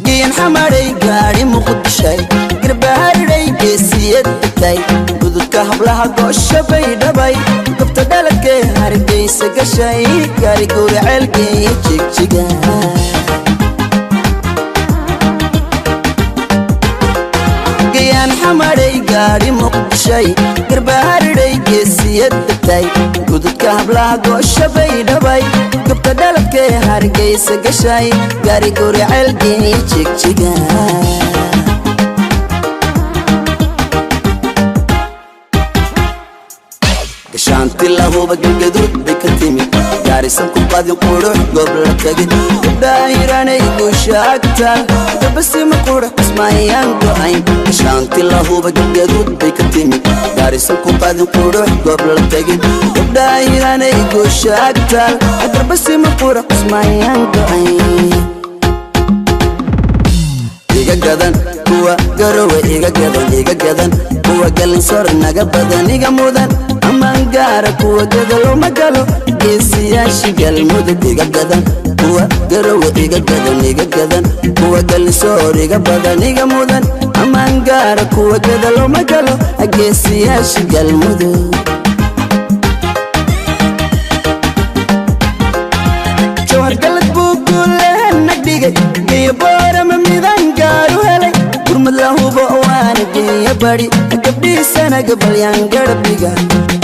Geyan xamaray gaari Muqdishay, garbaharidhay geesiyad degtay, gududka hablaha goosha bay dhabay, gobta dhaladkee Hargeysa gashay, gaari guri ceelgeeya Jigjiga. Gayaan xamaray gaari Muqdishay, garbaharidhay geesiyad degtay, gududka hablaha goosha bay dhabay, gobta dhaladkee Hargeysa gashay, gaari guri ceelgeeya Jigjiga. Gashaanti lahuba Galgaduud bay ka timid, gaarisan ku qadin qurux goob la tegin, gabdhahiranay guusha agtaal, gabasima qurux ismaayaan go'ayn. Gashaanti lahuba Galgaduud bay ka timid, gaarisan ku qadin qurux goob la tegin, gabdhahiranay guusha agtaal, gabasima qurux ismaayaan go'ayn. Iga gadan kuwa Garowe, iga gadan, iga gadan kuwa Galinsor, naga badan, iga mudan amaan gaara kuwa gadalo ma galo geesiyaasha Galmudug. Iga gadan kuwa Garowe, iga gadan, iga gadan kuwa Galinsoor, iga badan, iga mudan amaan gaara kuwa gadalo ma galo geesiyaasha Galmudug. Jawhar galad buu guulehena dhigay, geeyo Boorama midaan gaaru helay, gurmad la hubo waana geeya bari, gabdhiisana gabalyaan garab dhiga.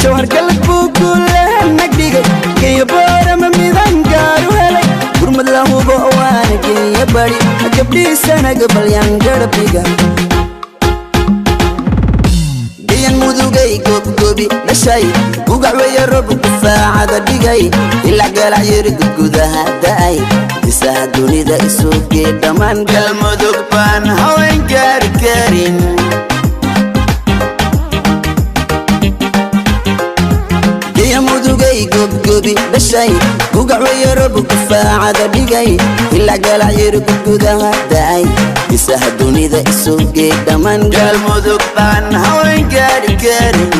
Jawhar galad buu guulehena dhigay, geeyo Boorama midaan gaaru helay, gurmad la hubo waana geeya bari, gabdhiisana gabalyaan garab dhiga. Gayan Mudugay goobgoobi dhashay, gugac weeye rob gufaacada dhigay, ilac galac yiri gudgudaha da'ay, bisaha dunida isugee dhammaan. Galmudug baan haween gaari karin. Gayan Mudugay goobgoobi dhashay, gugac weeye rob gufaacada dhigay, ilac galac yiri gudgudaha da'ay, bisaha dunida isugee dhammaan. Galmudug baan haween gaari karin.